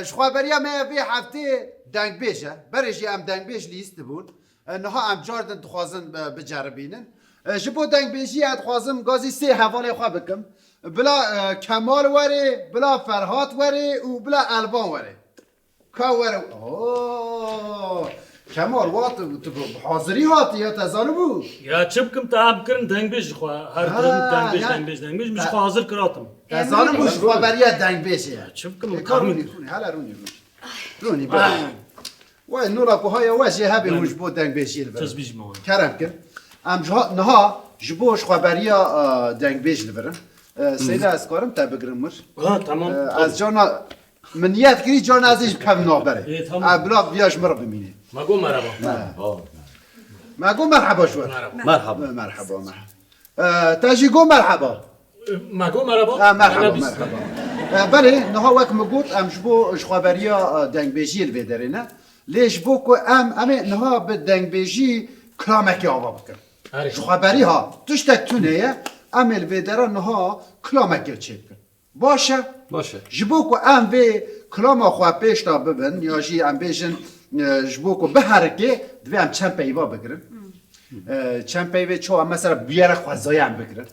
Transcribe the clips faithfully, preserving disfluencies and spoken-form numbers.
Ji xweberiya me ya vê heftê dengbêj e. Berê jî em dengbêj lîstibûn. E, niha em cardin dixwazin, e, biceribînin. E, ji bo dengbêjiyê ez dixwazim gazî sê hevalê xwe bikim. Bila, e, Kemal were, bila Ferhat were û bila Elvan were. Ka were. Oo! Kemal, wa tu, tu bi hazirî hatî ya, te zanibû? Ya çi bikim, te em kirin dengbêj ji xwe. Her Ha, dirin dengbêj, ya. dengbêj, dengbêj. Min ji xwe hazir kiratim. Te zanibû ji xwe beriya dengbêjê ye. Ya çi bikim, Ê, ka tamam. Rûnî, rûnî, hele rûnî, rûnî. Rûnî, bera. Wey, nûra ku haya we jê hebe hûn ji bo dengbêjiyê li vir. Tez bijî me wan. Kerem kin. Em ji ha-, niha ji bo ji xwe beriya, e, dengbêj li vir in. E, Seyda, ez karim te bigirim wir? Ha, tamam, E, tabii. ez carna, min niyet kirî carna ez ê ji pev naberê. Ê, tamam. E, bila viya ji min re bimînê. Ma go merhaba. Me go merheba ji we. Merhaba. Merhaba. Merhaba, merhaba. E, te jî go merheba. Ma go merhaba. Ha, merhaba, Merhaba. merhaba. E, belê, niha wek min got, em ji bo ji xwe beriya, e, dengbêjiyê li vê derê ne. Lê ji bo ku em, em ê niha bi dengbêjî kilamekê ava bikin. Erê. Ji xwe berî ha, tiştek tune ye, em ê li vê dera niha kilamekê çê bikin. Baş e? Baş e. Ji bo ku em vê kilama xwe pêş de bibin, ya jî em bêjin, e, ji bo ku biherike, divê em çend peyva bigirin. E, çend peyvê çawa, mesela bûyera xwezayê em bigirin.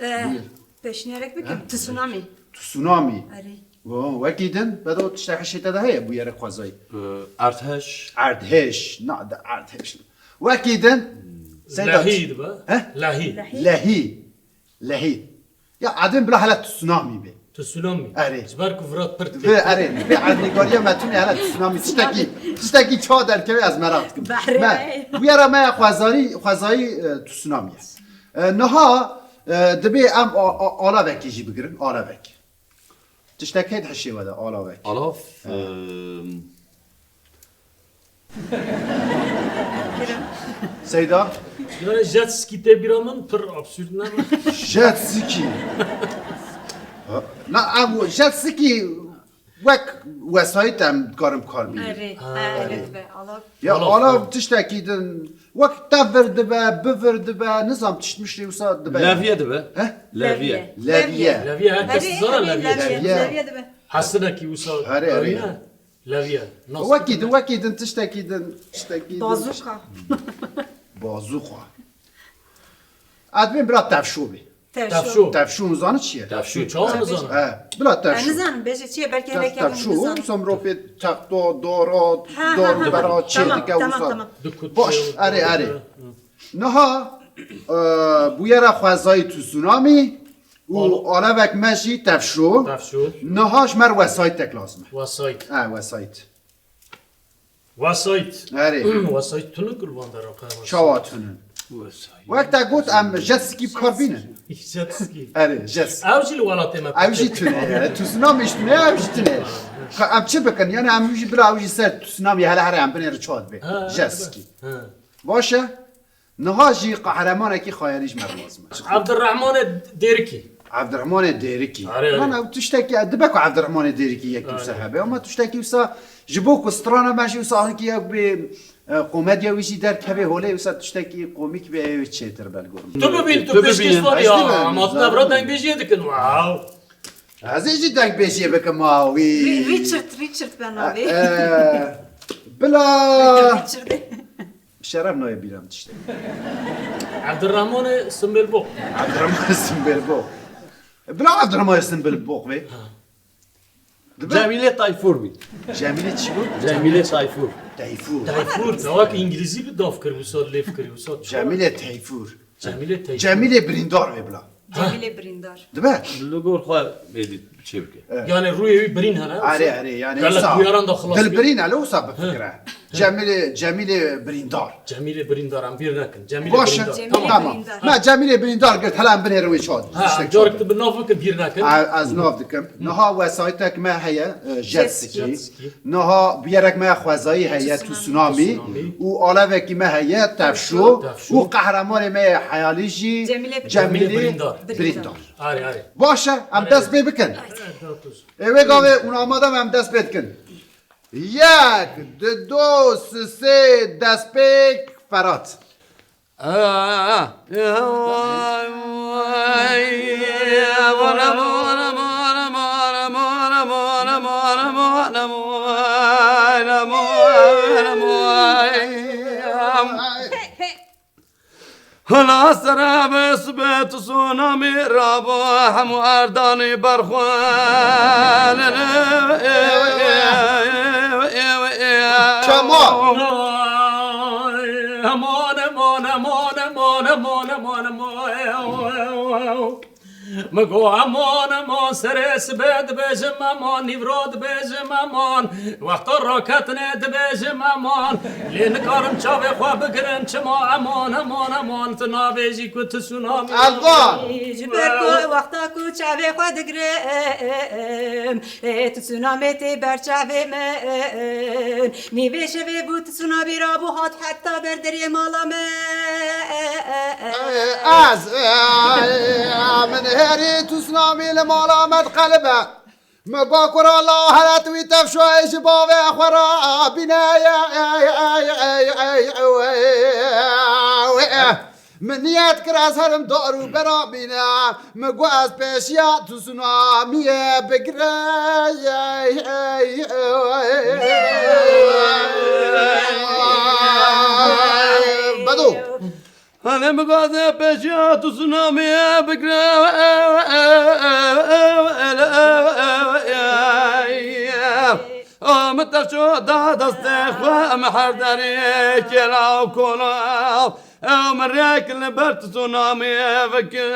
E, Buyur. Pêşniyarek bikim. Tsunami. Tsunami. Erê. Wo, wekî din, bedo tiştek hişê te de heye bûyera xwezayî. Ee, erdhej. Erdhej. Na, de erdhej. Wekî din. Seyda. Lehî dibe. He? Lehî. Lehî. Lehî. Lehî. Ya adin bila hele tsunami be. Tsunami. Erê. Ji ber ku virat pir Ve, erê, ve erdnîgariya me tune hele tsunami. Tiştekî, tiştekî çawa derkeve ez meraq dikim. Behrê. Me, bûyera me ya xwezarî, xwezayî, e, tsunami ye. E, niha, e, dibê em a, a, alavekî jî bigirin, alavek. Tiştek heye di hişê we de, alavek. Alav, Ha. em, Seyda? Yani jet ski tê bîra min pir absürt ne? Jet ski. Ha, na, em jet ski wek wesayît em dikarin kar bînin. Erê, Ha. erê dibe. Alav. Ya Alav, alav ha. tiştekî din, wek te vir dibe, bi vir dibe, nizam tişt miştê wisa dibe. Leviye dibe. He? Leviye. Leviye. Leviye. Leviye, herkes Erê, zana erê, leviye. Leviye. Leviye dibe. Hesinekî wisa Erê, erê. Leviye. Leviye. Nasıl? Wekî din, wekî din, tiştekî din, tiştekî din. Bazuka. Bazuka. Admin bira tevşo be. Tevşo. Tevşo. Tevşo, hûn zanî çi ye? Tevşo, çawa Tevşo. nizana? He, bila tevşo. Ez nizanim, bêje çi ye, belkî Tev-, hele kevin tevşo, nizanim. wisa mirov pê texto, dora, He, he, dor he, bera tamam, çêdike tamam, wisa. tamam. Du kut Baş, çêl. erê, erê. Hı. Niha, e, bûyera xwezayî tsunami û Al- alevek me jî tevşo. Tevşo. Niha ji me re wesayîtek lazim e. Wesayît. He, wesayît. Wesayît. Erê. Wesayît tune kurban dera qe wesayît. Çawa tune? Wesayît. Wek te got em jet ski bi kar bînin. Jet ski. Erê, jet ski. Ew jî li welatê me Ew jî pêk tune ye. Tsunami jî tune ye, ew jî tune ye. Ka em çi bikin? Yani em jî bila ew jî ser tsunami hele here em binêrin çawa dibe. Ha, Jet evet. ski. Ha. Baş e. Niha jî qehremanekî xeyalî ji me re lazim e. Evdirrehmanê Dêrikî. Evdirrehmanê Dêrikî. Erê, erê. Lan ew tiştekî, dibe ku Evdirrehmanê Dêrikî yekî Erê. wisa hebe. Ama tiştekî wisa ji bo ku strana me jî wisa hinkî yek bê, e, komedya wî jî derkeve holê wisa tiştekî komîk bê ew çêtir belgor. Tu bibîn, tu Tu bibîn. pêşkêş wan Ez ya, dibim, ama tu zaten. devra dengbêjiyê dikin, wow. Ez ê jî dengbêjiyê bikim, ha, wî. Ri-, Richard, Richard be navê. E, e, bila. Richard. Şeref nayê bîra min tiştê. Evdirrehmanê Simbêlboq. Evdirrehmanê Simbêlboq. Bila Evdirrehmanê Simbêlboq vê. Ha. Dibe? Cemîlê Tayfûr bî. Cemîlê çi bû? Cemîlê Tayfûr. Tayfûr. Tayfûr, dawek îngilîzî bi dav kir, wisa lêv kir, wisa. Cemîlê Tayfûr. Cemîlê Tayfûr. Cemîlê Birîndar vê bila. Cemîlê Birîndar. Dibe? Li gor xwe êdî çê bike. Evet. Yani rûyê wî birîn hene, Erê, wisa erê, yani gelek wisa. Dûyaran da xilas Dil bî. birîn hele wisa bifikire. He. Cemîlê, Cemîlê Birîndar. Cemîlê Birîndar, em bîr nekin. Cemîlê Baş e. Birîndar. Cemîlê Tamam. Birîndar. Me Cemîlê Birîndar girt, hele em binêrin wê çawa. Ha, Tiştek carek çawa. tu bi nav bikin, bîr nekin. Ez, ez nav dikim. Niha wesayîtek me heye, e, jet Jet ski. ski. Jet ski. Niha bûyerek me ya xwezayî heye, Tsunami. tsunami. Tsunami. Û alevekî me heye, tevşo. Tevşo. Û qehremanê me yê heyalî jî Cemîlê Cemîlê Birîndar. Birîndar. Arê, arê. Baş e, em Arê. dest pê bikin. Evet, dokuz. Ê wê gavê hûn amade me, em dest pê dikin. Yek, di, do, si, sê, dest pê, Ferhat. Hela sere be sibê tu sunamî rabo hemû erdanî berxwe. Kemal. Aman, aman, aman, aman. Min got, "Aman, aman, serê sibê dibêjim aman, nîvro dibêjim aman, wexta raketinê dibêjim aman, lê nikarim çavê xwe bigirim, çima aman, aman, aman, tu nabêjî ku tu sunamî." Elvan! Ji ber ku wexta ku çavê xwe digirim, ê, tu sunamê tê ber çavê min. Nîvê şevê bû, tu sunamî rabû hat heta ber derê mala me. Ez, e, min herî tu sunamî li mala me diqelibe. Me ba kura la heret wî tevşoyê ji bavê xwe re bîne. Min niyet kir ez herim dar û bera bîne. Min got ez pêşiya tu sunamiyê bigire. Bedo. Hane min got ez pêşiya tu sunamiyê bigire. Min tevşo da destê xwe, em her derê kêla û kola. Ew min rêk li ber tu sunamiyê vekir.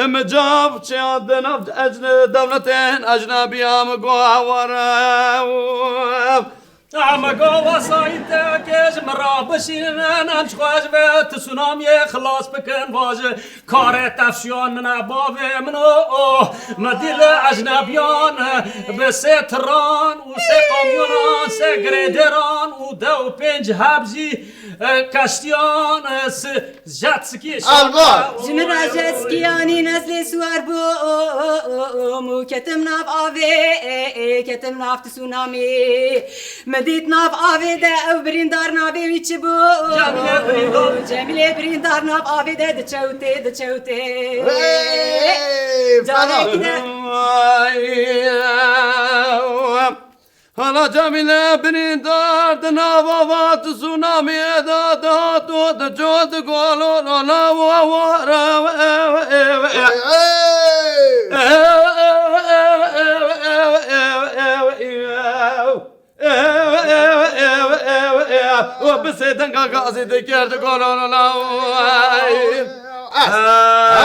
Min cav çiyan di nav ecn-, dewletên ecnebiya min got were. Em got wesayîtekê ji min re bişînin, em ji xwe ji vê tu sunamiyê xilas bikin, va ji karê tevşiyan min e bavê min o, o. Min dî li ecnebiyan bi sê tiran û sê kamyonan, sê girêdêran û deh û pênc heb jî E, keştiyan, e, si-, jet ski, Elba. Ji min re jet ski anîn, ez lê siwar bûm û ketim nav avê, e, e, ketim nav tsunami. Min dît nav avê de ew birîndar, navê wî çi bû? Cemîlê Birîndar. Cemîlê Birîndar nav avê de diçewtê, diçewtê. Hey, Carekî de. Hala Cemîle Birîndar di nava va tsunamiyê de dihat û diçû digolo lala wa wa ra. Û bi sê denga gazî dikir digolo lala.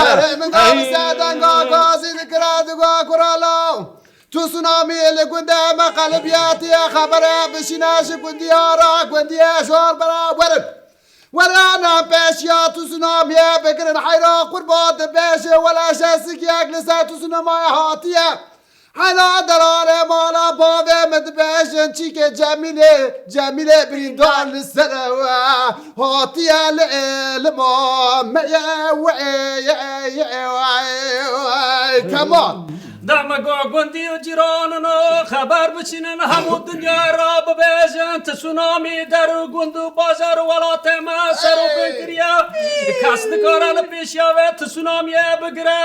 Erê min da bi sê denga gazî dikira digo kuralo. Tsunami li gundê me qelibiyatiye, xebere bişîne ji gundiya re, gundiyê jor bera werin. Werana pêşiya tsunamiye bigirin, heyra qurba dibêje, wela jesikiyek li ser tsunamiye hatiye. Heyra delalê mala bavê min dibêjin, çîkê Cemîlê, Cemîlê birîndar li ser ew e, hatiye li êlima me ye, we ye, ye, ye, ye, Kemal. Dema go gundî û cîranin o xeber biçînin, hemû dinyayê re bibêjin, tsunami der û gund û bajar û welatê me ser û bin kiriye. Kes nikare li pêşiya vê tsunamiyê bigire.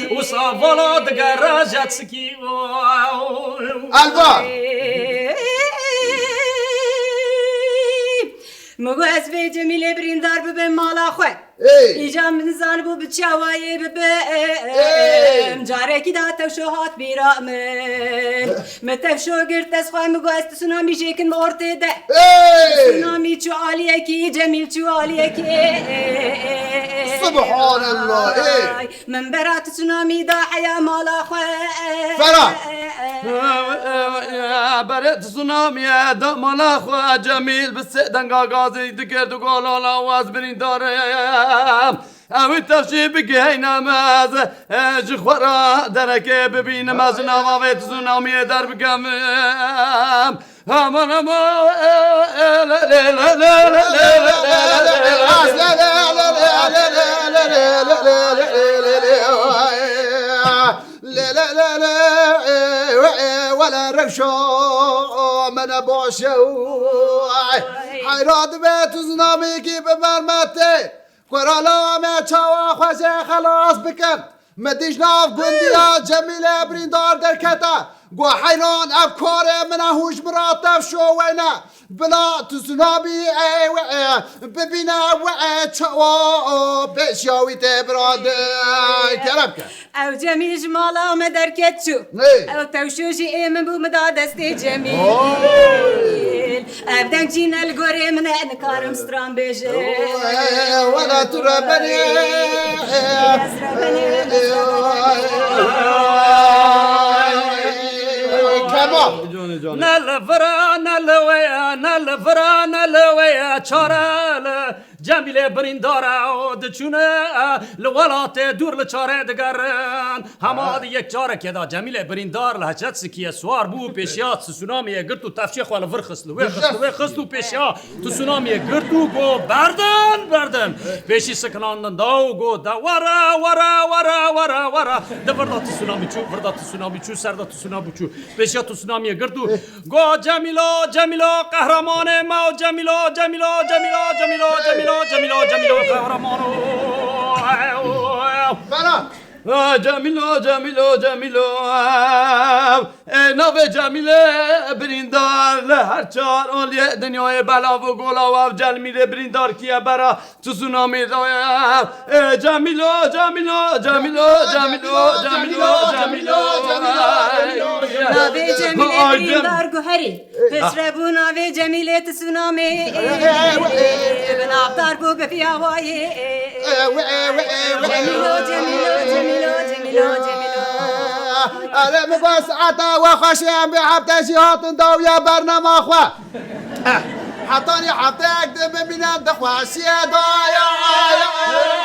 Wisa vala digere jet ski. Elba. Min got ez vê Cemîlê birîndar bibim mala xwe. Ey. Îca min zanibû bi çi awayê bibim. Ey. Em carekî da tewşo hat bîra min. Min tewşo girt dest xwe, min got ez tsunami jêkin bi ortê de. Ey. Tsunami çû aliyekî, Cemîl çû aliyekî. Subhanallah, ey. Min bera tsunami da heya mala xwe. Fera. Berê tsunamiye da mala xwe, Cemîl bi sê denga gazî dikir, digolo lala waz birîndarim. Ew tevşî bigiheyne me ez, e, ji xwe re derekê bibînim, ez nava vê tsunamiyê derbikevim. Aman, aman. Lê, lê, lê, lê, wele rewşa me ne baş e. Heyra dibe tu zinamekî bi mermetê. Kurala me çawa xwe jê xelas bikin. Me dîj nav gundiya Cemîle Birîndar derkete. Got heyran ev karê min e, hûj min ra tev şo weyne. Bila tsunami e, e, bibîne we e, çawa pêşiya wî tê birandin. Kerem ke. Ew Cemîl ji mala me derket çû. Hey. Ew tewşo jî ê min bû, min da destê Cemîl. Oy. Ev deng jî ne li gorê min e, nikarim stran bêjim. Wela tu rebenê. Ez rebenê, ez rebenê. Kemal. Ne li vira, ne li wê, ne li vira, ne li wê, çare li Cemîlê Birîndar e, diçûne, e, li welatê dûr li çare digerin. Hema di yek carekê de Cemîlê Birîndar li heçet sikiye swar bû, pêşiya tsunamiyê girt û tefçê xwe li vir xist, li wê xist, li wê xist û pêşiya tsunamiyê girt û got, "Berdin, berdin." Pêşî sikilandin da û got, "De were, were, were, were, were." Di vir de tsunami çû, vir de tsunami çû, ser de tsunami çû. Pêşiya tsunamiyê girt û got, "Cemîlo, Cemîlo, qehremanê me û Cemîlo, Cemîlo, Cemîlo, Cemîlo, Cemîlo, Cemîlo, Cemîlo, qehremano." Bera. Ah, Cemîlo, Cemîlo, Cemîlo. Ê, navê Cemîlê Birîndar li her çar aliyê dinyayê belav û golav ev Cemîlê Birîndar kiye bera. Tsunami daye. E, Cemîlo, Cemîlo, Cemîlo, Cemîlo, Cemîlo, Cemîlo. Navê Cemîlê Ay, Cem- Birîndar guherî. Piştre bû navê Cemîlê tsunami. Binavdar bû bi vî awayê. Cemîlo, Cemîlo, Cemîlo, Cemîlo, Cemîlo. Erê, min got saeta we xweş e, em vê hefte jî hatin dawiya bernama xwe. Eh, hetanî hefteyek din bimînin di xweşiyê de.